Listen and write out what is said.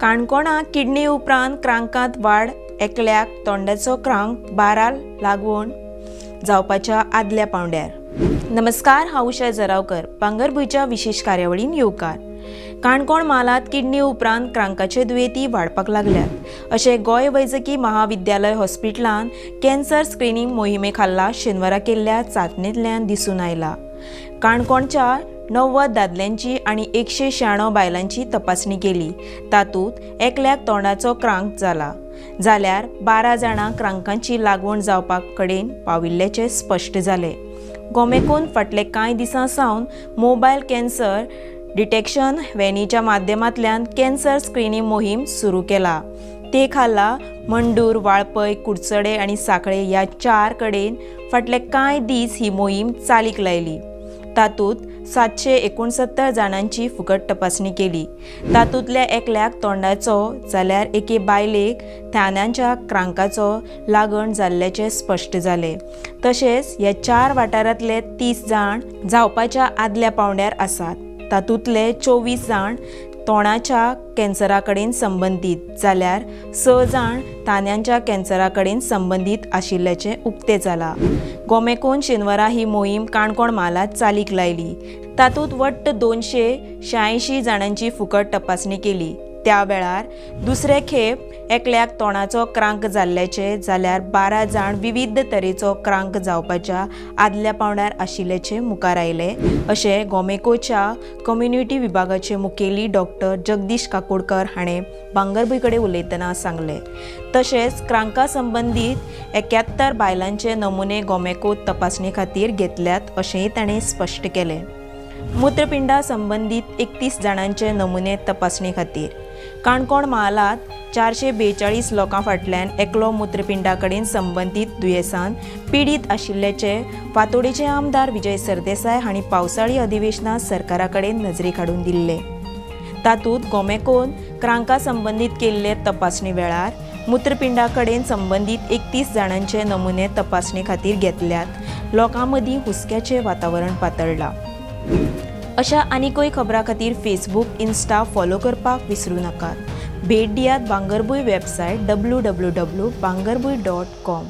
काणकोणा किडनी उपरांत क्रांकांत वाड, एकल्याक तोंडाचो क्रांक 12 लागवण जावपाच्या आदल्या पावंड्यार. नमस्कार, हांव उषा जरावकर, भांगरभूंयच्या विशेष कार्यावळीन येवकार. काणकोण म्हालांत किडनी उपरांत क्रांकाचे दुयेंती वाडपाक लागल्यात अशें गोंय वैजकी महाविद्यालय हॉस्पिटलान कॅन्सर स्क्रिनींग मोहिमे खाला शेनवारा केल्ल्या चांचणेंतल्यान दिसून आयला. काणकोणच्या 90 दादल्यांची आनी 196 बायलांची तपासणी केली. तातूंत एकल्याक तोंडाचो क्रांक जाला, जाल्यार 12 जाणांक क्रांकांची लागवण जावपा कडेन पाविल्ल्याचें स्पश्ट जालें. गोमेकॉन फाटले कांय दिसां सावन मोबायल कॅन्सर डिटेक्शन व्हॅनीच्या माध्यमांतल्यान कॅन्सर स्क्रिनींग मोहीम सुरू केला. ते खाला मंडूर, वाळपय, कुडचडे आनी सांखळे ह्या 4 कडेन फाटले कांय दीस ही मोहीम चालीक लायली. तातूंत 769 जाणांची फुकट तपासणी केली. तातूंतल्या एकल्याक तोंडाचो जाल्यार एके बायलेक थान्यांच्या क्रांकाचो लागण जाल्ल्याचें स्पश्ट जालें. तशेंच ह्या 4 वाठारांतले 30 जाण जावपाच्या आदल्या पावंड्यार आसात. तातूंतले 24 जाण तोंडाच्या कॅन्सरा कडेन संबंदीत जाल्यार 6 जाण तान्यांच्या कॅन्सरा कडेन संबंदीत आशिल्ल्याचें उक्तें जालां. गोमेकॉन शेनवारा ही मोहीम काणकोण म्हालांत चालीक लायली. तातूंत वट्ट 286 जाणांची फुकट तपासणी केली. त्या वेळार दुसरे खेप एकल्याक तोंडाचो क्रांक जाल्ल्याचें जाल्यार 12 जाण विविध तरेचो क्रांक जावपाच्या आदल्या पावंड्यार आशिल्ल्याचें मुखार आयलें अशें गोमेकॉच्या कम्युनिटी विभागाचे मुखेली डॉक्टर जगदीश काकोडकर हाणें भांगरभूंय कडेन उलयतना सांगलें. तशेंच क्रांका संबंदीत 71 बायलांचे नमुने गोमेकॉ तपासणे खातीर घेतल्यात अशेंय ताणें स्पश्ट केलें. मूत्रपिंडा संबंदीत 31 जाणांचे नमुने तपासणे खातीर काणकोण म्हालांत 442 लोकां फाटल्यान एकलो मूत्रपिंडा कडेन संबंदीत दुयेंसान पिडीत आशिल्ल्याचें फातोडेचे आमदार विजय सरदेसाय हांणी पावसाळी अधिवेशनांत सरकारा कडेन नजरेक हाडून दिल्लें. तातूंत गोमेकॉन क्रांका संबंदीत केल्ले तपासणी वेळार मूत्रपिंडा कडेन संबंदीत 31 जाणांचे नमुने तपासणे खातीर घेतल्यात. लोकां मदीं हुस्क्याचें वातावरण पातळ्ळां. अशा आनीकय खबरां खातीर फेसबूक, इन्स्टा फॉलो करपाक विसरूं नाकात. भेट दियात भांगरभूंय वेबसायट www.bangarbhuy.com.